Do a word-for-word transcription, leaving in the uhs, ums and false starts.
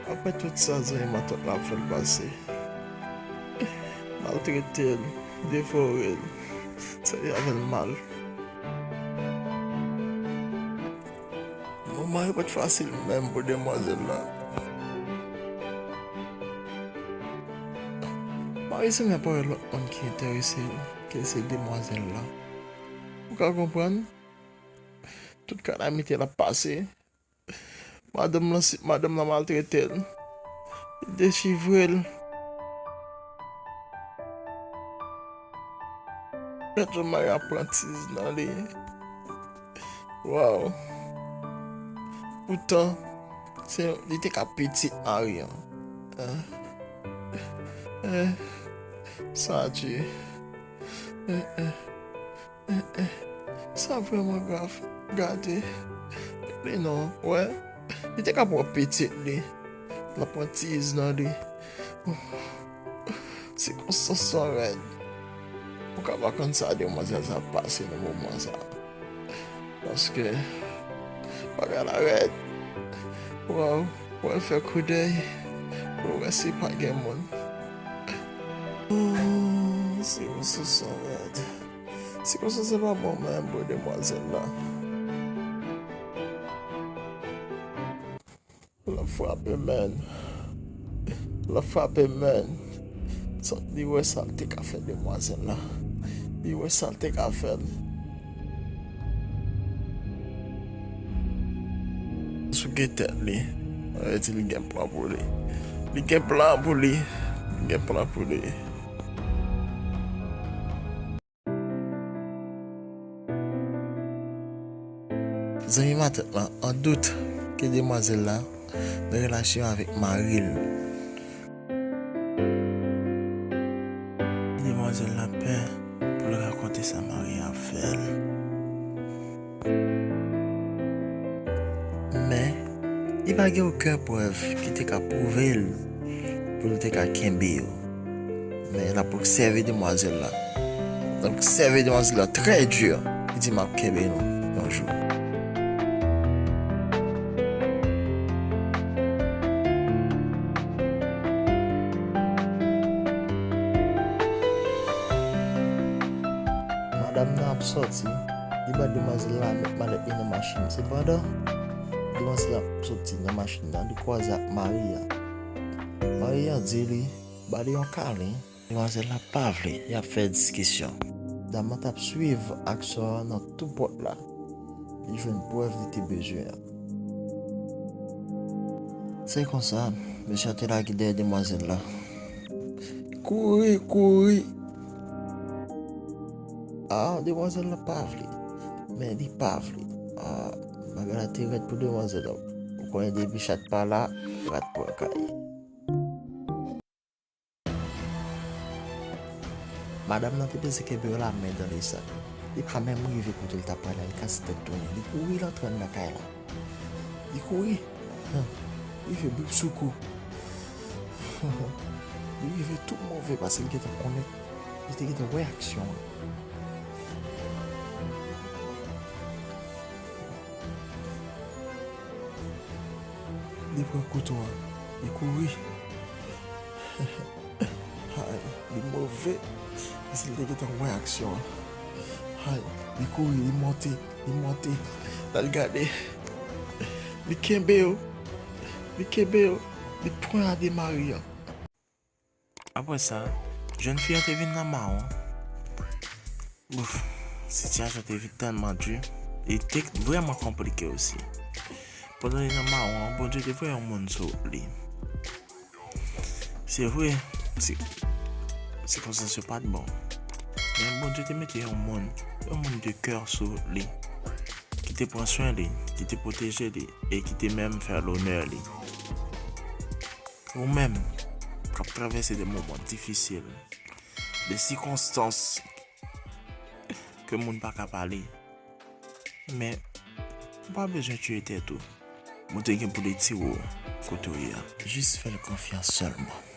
Apre tout sa, zanmi matant la ap fè l pase. Maltrete l, devore l, sèvi avè l mal. Moman yo pa t fasil menm pou demwazèl la. Mari se menm pa wè lòt moun ki enterese l, ke se demwazèl la. Ou ka konprann? Tout kalamite l ap pase. Madanm lan, si, madanm lan maltrete l. Li dechivre l. Gad jan Mari a pran tiz nan li. Waw. Poutan, se, li te ka pitit Mari an. Hein? Hein? Sa di. Hein, hein. Eh, eh, sa vrèman grav. Gade. Li non, wè. Li te ka pran pitit li. L ap pran tiz nan li. Sikonstans lan rèd. Ou ka pa konn sa demwazèl sa ap pase nan moman sa. Paske bagay la rèd. Waw, wè l fè koudèy. Pou wè si pa gen moun. Oh, sikonstans lan rèd. Sikonstans lan pa bon menm pou demwazèl la. L ap frape, man. L ap frape, man. Sa, li wè sa l te ka fè demwazèl la. Li wè sa l te ka fè l. Sou gen tèt li. Sa vle di li gen plan pou li. Li gen plan pou li. Li gen plan pou li. Zanmi matant lan an dout ke demwazèl la nan relasyon avèk mari l. Demwazèl la pè pou l rakonte sa mari a ap fè l. Men, li pa gen okenn prèv ki te ka pwouve l pou l te ka kenbe yo. Men, l ap obsève demwazèl la. L ap obsève demwazèl la trè di. Li di, "M ap kenbe nou yon jou." Madanm nan ap sòti, li ba demwazèl la met malèt li nan machin. Sepandan, demwazèl la ap sòti nan machin nan, li kwaze ak mari a. Mari a di li, ba li yon kalen. Demwazèl la pa vle, y ap fè diskisyon. Dam nan t ap swiv aksyon an nan tou pòt la. Li jwenn prèv li te bezwen an. Se konsa, mesye a te lage dèyè demwazèl la. Kouri, kouri! Ah, demwazèl la pa vle. Men li pa vle. Ah, bagay la te rèd pou demwazèl la. Ou konnen depi chat pa la, rat pran kay. Madanm nan te bezwen kenbe yon lamen dan lesak. Li pa menm rive kote l t ap prale a, li kase tèt tounen. Li kouri, l antre anndan kay la. Li kouri. Li rive bripsoukou. Li rive tou move paske li gentan konnen, li te gentan wè aksyon an. Li pran kouto a, li kouri. Ay, li move. Paske li te gentan wè aksyon an. Ay, li kouri, li monte, li monte. L al gade. Li kenbe yo. Li kenbe yo. Li pwayade mari an. Apre sa, jèn fi an te vin nan mawon. Bouf, sitiyasyon te vin tèlman di, e te vrèman konplike osi. Pandan li nan mawon an, Bondye te voye yon moun sou wout li. Se vre, se, sikonstans yo pa t bon. Men Bondye te mete yon moun, yon moun de kè sou wout li, ki te pran swen li, ki te pwoteje li, e ki te menm fè lonè li. Ou menm, k ap travèse de moman difisil, de sikonstans ke moun pa ka pale, men ou pa bezwen tiye tèt ou. Bondye gen pou li tire w kote w ye a. Jis fè l konfyans sèlman.